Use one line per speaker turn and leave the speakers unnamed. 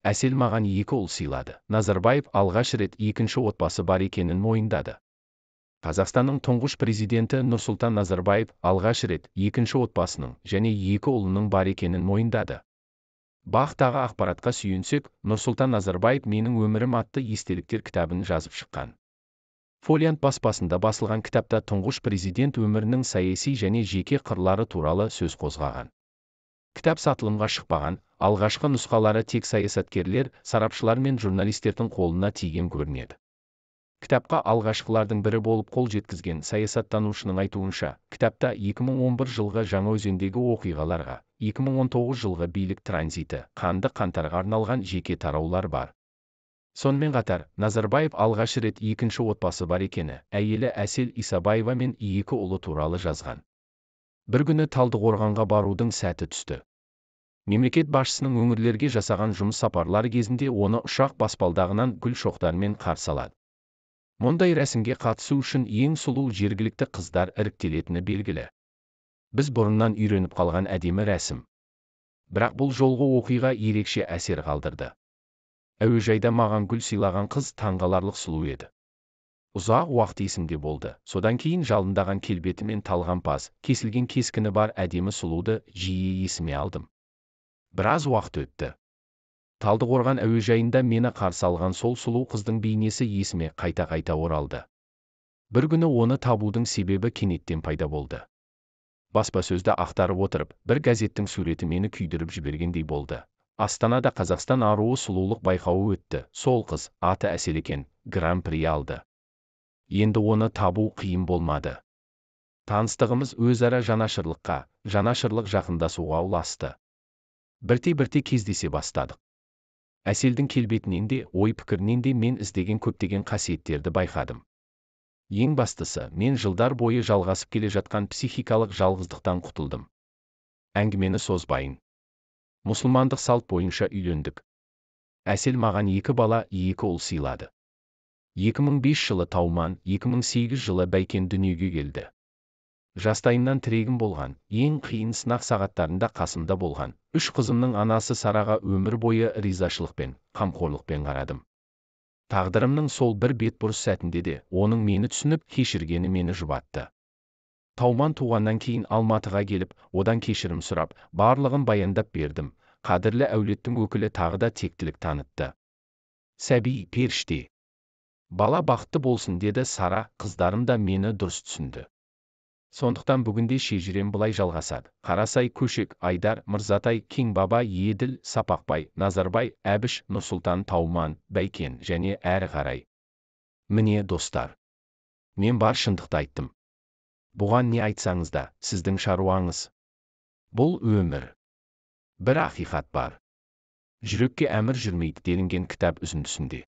Әсел маған екі ұл сыйлады. Назарбаев алғаш рет екінші отбасы бар екенін мойындады. Қазақстанның тұңғыш президенті Нұрсұлтан Назарбаев алғаш рет екінші отбасының және екі ұлының бар екенін мойындады. БАҚ-тағы ақпаратқа сүйенсек, Нұрсұлтан Назарбаев «Менің өмірім» атты естеліктер кітабын жазып шыққан. Фолиант баспасында басылған кітапта тұңғыш президент өмірінің саяси және жеке қырлары туралы сөз қозғаған. Кітап сатылымға шықпаған, алғашқы нұсқалары тек саясаткерлер, сарапшылар мен журналистердің қолына тиген көрінеді. Кітапқа алғашқылардың бірі болып қол жеткізген саясаттанушының айтуынша, кітапта 2011 жылғы Жаңаөзендегі оқиғаларға, 2019 жылғы билік транзиті, қанды қаңтарға арналған жеке тараулар бар. Сонымен қатар, Назарбаев алғаш рет екінші отбасы бар екені, әйелі Әсел Исабаева мен екі ұлы туралы жазған. Бір күні Талдықорғанға барудың сәті түсті. Мемлекет басшысының өңірлерге жасаған жұмыс сапарлары кезінде оны ұшақ баспалдағынан гүл шоқтарымен қарсы алады. Мұндай рәсімге қатысу үшін ең сұлу жергілікті қыздар іріктелетіні белгілі. Біз бұрыннан үйреніп қалған әдемі рәсім. Бірақ бұл жолғы оқиға ерекше әсер қалдырды. Әуежайда маған гүл сыйлаған қыз таңғаларлық сұлу еді. Ұзақ уақыт есімде болды. Содан кейін жалындаған келбеті мен талғампаз, кесілген кескіні бар әдемі сұлуды жиі есіме алдым. Біраз уақыт өтті. Талдықорған әуежайында мені қарсы алған сол сұлу қыздың бейнесі есіме қайта-қайта оралды. Бір күні оны табудың себебі кенеттен пайда болды. Баспасөзді ақтарып отырып, бір газеттің суреті мені күйдіріп жібергендей болды. Астанада Қазақстан аруы сұлулық байқауы өтті. Сол қыз, аты Әсел екен, гран-при алды. Енді оны табу қиын болмады. Таныстығымыз өзара жанашырлыққа, жанашырлық жақындасуға ұласты. Бірте-бірте кездесе бастадық. Әселдің келбетінен де, ой-пікірінен де мен іздеген көптеген қасиеттерді байқадым. Ең бастысы, мен жылдар бойы жалғасып келе жатқан психикалық жалғыздықтан құтылдым. Әңгімені созбайын. Мұсылмандық салт бойынша үйлендік. Әсел маған екі бала, екі ұл сыйлады. 2005 жылы Тауман, 2008 жылы Бәйкен дүниеге келді. Жастайымнан тірегім болған, ең қиын сынақ сағаттарында қасымда болған, үш қызымның анасы Сараға өмір бойы ризашылықпен, қамқорлықпен қарадым. Тағдырымның сол бір бетбұрыс сәтінде де оның мені түсініп, кешіргені мені жұбатты. Тауман туғаннан кейін Алматыға келіп, одан кешірім сұрап, барлығын баяндап бердім. Қадірлі әулеттің өкілі тағы да тектілік танытты. Сәби періште. Бала бақытты болсын деді Сара, қыздарым да мені дұрыс түсінді. Сондықтан бүгінде шежірем былай жалғасады. Қарасай, Көшек, Айдар, Мырзатай, Кеңбаба, Еділ, Сапақбай, Назарбай, Әбіш, Нұрсұлтан, Тауман, Бәйкен және әрі қарай. Міне, достар. Мен бар шындықты айттым. Бұған не айтсаңыз да, сіздің шаруаңыз. Бұл өмір. Бір ақиқат бар. Жүрекке әмір жүрмейді делінген кітап үзіндісінде.